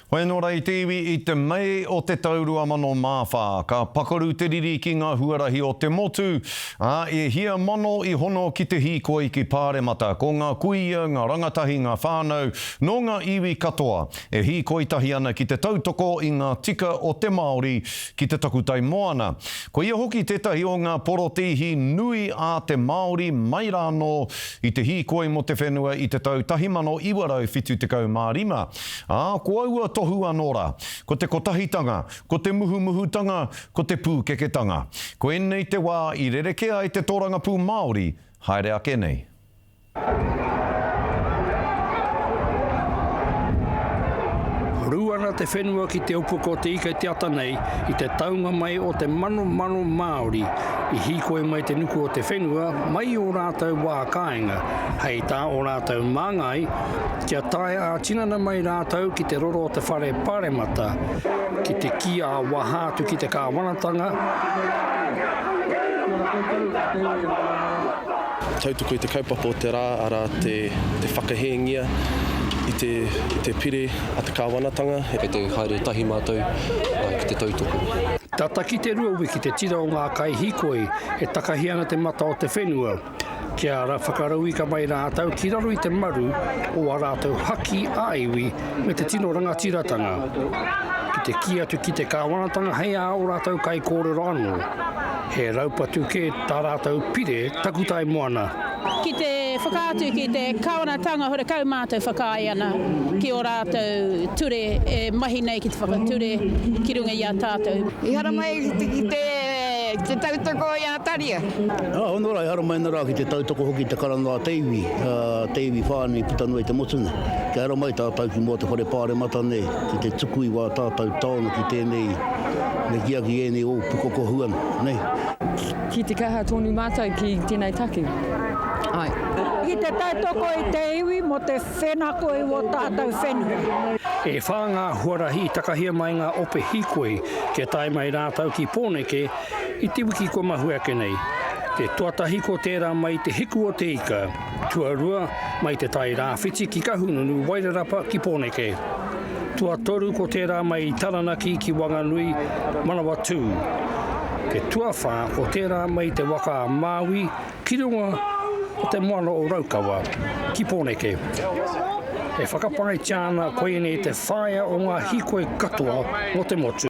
Hoi anō rā i te iwi i te Mei o te tau 2004, ka pakaru te riri ki ngā huarahi o te motu, ā, e hia mano i hono ki te hīkoi ki Pāremata. Ko ngā kuia, ngā rangatahi, ngā whānau, nō ngā iwi katoa, e hīkoi tahi ana ki te tautoko i ngā tika o te Māori ki te takutai moana. Koia hoki tētahi o ngā porotēhi nui a te Māori mai rānō i te hīkoi mō te whenua i te tau 1975. Ā, ko aua tohu anō rā, ko te kotahitanga, ko te muhumuhutanga, ko te pūkeketanga. Koinei te wā i rerekē ai te tōrangapū Māori haere ake nei. Rū ana te whenua ki te upoko o te ika i te ata nei i te taunga mai o te manomano Māori i hīkoi mai te nuku o te whenua mai i ō rātou wā kāinga, hei tā ō rātou māngai, Kia tae ā-tinana mai rātou ki te roro o te whare paremata, ki te kī ā-waha atu ki te kāwanatanga. Tautoko i te kaupapa o te rā, arā, te whakahēngia i te pire a te kāwanatanga. Kei te haere tahi mātou ki te tautoko. Tata ki te rua wiki te tira o ngā kaihīkoi e takahi ana te mata o te whenua. Kia whakarauika mai rātou ki raro i te maru o ā rātou haki ā-iwi me te tino rangatiratanga. Ki te kī atu ki te kāwanatanga hei ā ō rātou kaikōrero anō, he raupatu kē tā rātou pire takutai moana. Ki te whakaatu ki te kāwanatanga horekau mātou whakaae ana ki ō rātou ture e mahi nei ki te whakature ki runga i a tātou. I haramai ki te tautoko i a Taria. Ā, hono rā, i haramai ana rā ki te tautoko hoki i te karanga a te iwi, a te iwi whānui puta noa i te motu nei. Kia haramai tātou ki mua te whare pāremata nei, ki te tuku i wā tātou taonga ki tēnei, me kī ake i ēnei ō pukokohua nei. Ki te kaha tonu mātou ki tēnei take. Āe. Ki te tautoko i te iwi mō te whenako i wō tātou whenua. E whā ngā huarahi i takahia mai ngā ope hīkoi kia tae mai rātou ki Pōneke i te wiki kua mahue ake nei. Te tuatahi ko tērā mai i te hiku o te ika, tuarua mai te Tai Rāwhiti ki Kahungunu, Wairarapa ki Pōneke. Tuatoru ko tērā mai i Taranaki ki Wanganui, Manawatū. Te tuawhā ko tērā mai i te waka a Māui ki runga o te moana o Raukawa, ki Pōneke. E whakapaetia ana koinei te whāia o ngā hīkoi katoa mō te motu.